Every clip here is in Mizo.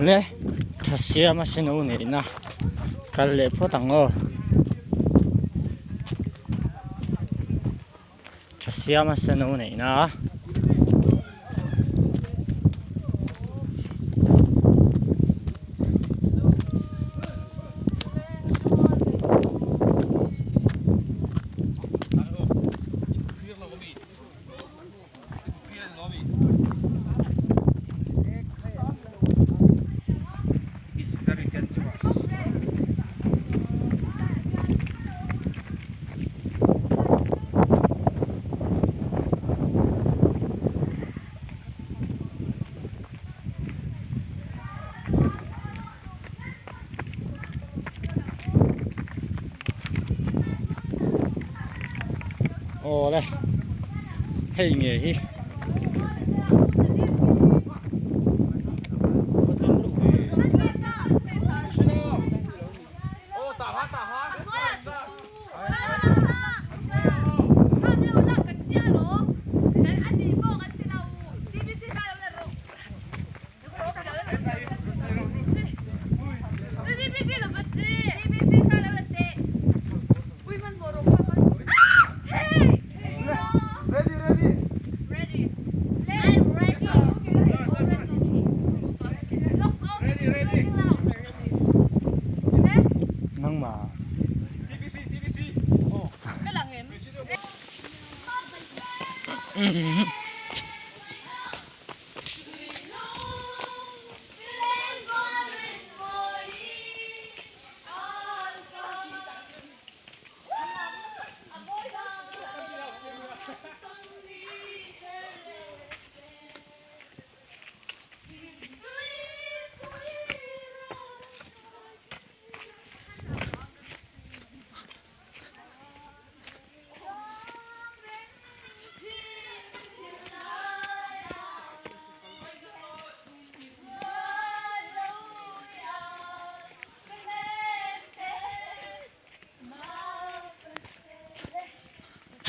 Le tha siam a seno neihna kal leh phawt ang aw tha siam a seno neihna. Awle hei nge hi.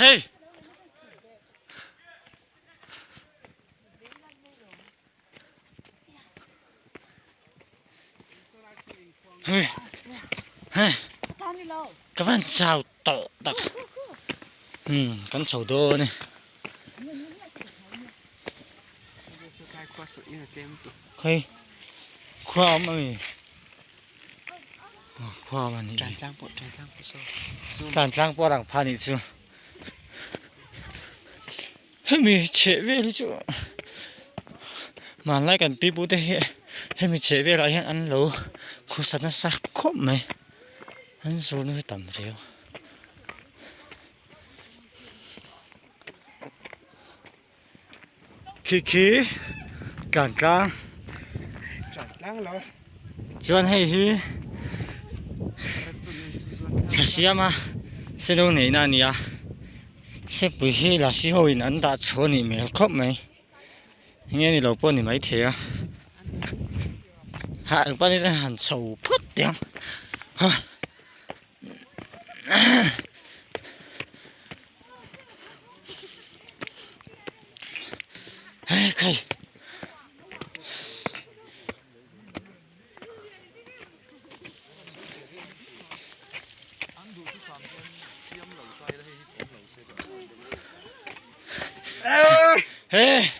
Hey! Hey! Hey! Ka van chau tawh tak. Hmm, kan chho dawn e. Khawi khua awm ami? Khua awm anih hi. Tlan tlang pawh rang pha nih chu. Hemi chheh vel hi chu hmanlai kan pi pute hi hemi chheh velah hian an lo khawsa nasa khawp mai. An zawhna hi tam riau. Khi khi tlan tlang chuan hei hi thla siama selo neihna a ni a sepui hi lasi ho in an dah chhuah a nih hmel khawp mai enge ni lo pawh a ni maithei a hah engpawh ni se han chho phawt teh ang ha. Khai. Hey.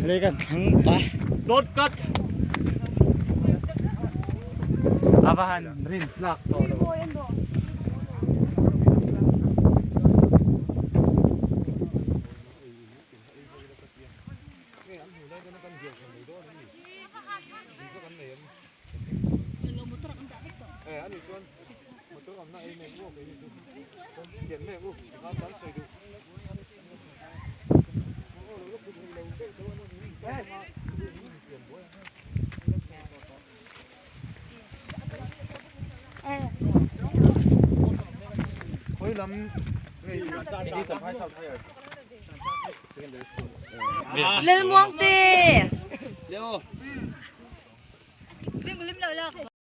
Lei kan thleng ta. Shortcut. Ava han rin tlak tawh lo. Lelmuangte.